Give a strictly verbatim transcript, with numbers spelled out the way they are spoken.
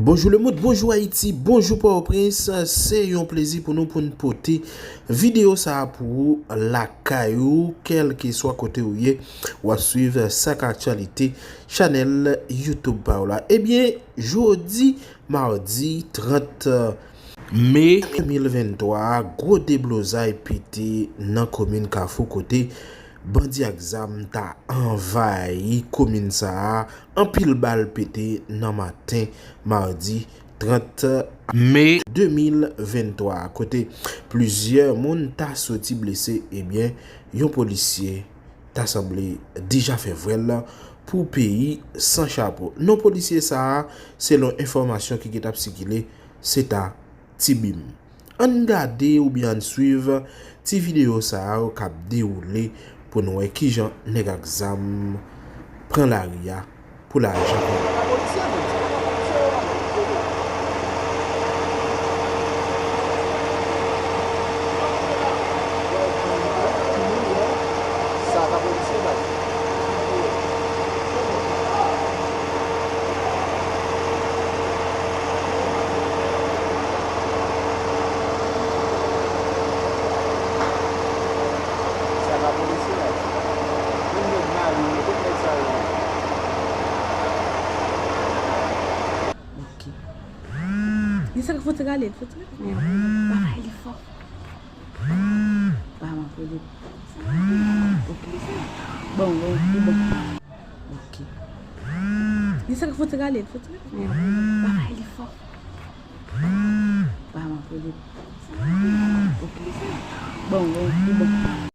Bonjou lemonn, bonjou Ayiti, bonjou Pòtoprens. Se yon plezi pou nou pou n pote videyo sa a pou ou lakay ou, kèlkeswa kote ou ye. W ap swiv Sa K Aktyalite, chanèl YouTube pa w la. Ebyen, jodi madi trant me de mil venntwa, gwo deblozay pete nan komin Kafou kote bandi ak zam ta anvayi komin sa a. Anpil bal pete nan maten madi trant me de mil venntwa, kote plizyè moun ta soti blese. Ebyen, yon polisye ta sanble deja fè vwèl pou peyi san chapo. Non polisye sa a, selon enfòmasyon ki gentan ap sikile, se ta Tibim. Ann gade oubyen ann swiv ti videyo sa a k ap dewoule pou n wè kijan nèg ak zam pran lari a pou lajan. Sa pa polisye la. Menm nèg mari yo, kot nèg sa yo ye? Ok. Li sa k fout rale, fout rale. Bagay li fò. Pa m ap rele. Ok. Bon, bon, li bon. Ok. Li sa k fout rale, fout rale. Bagay li fò. Pa m ap rele. Ok. Bon, bon, li bon.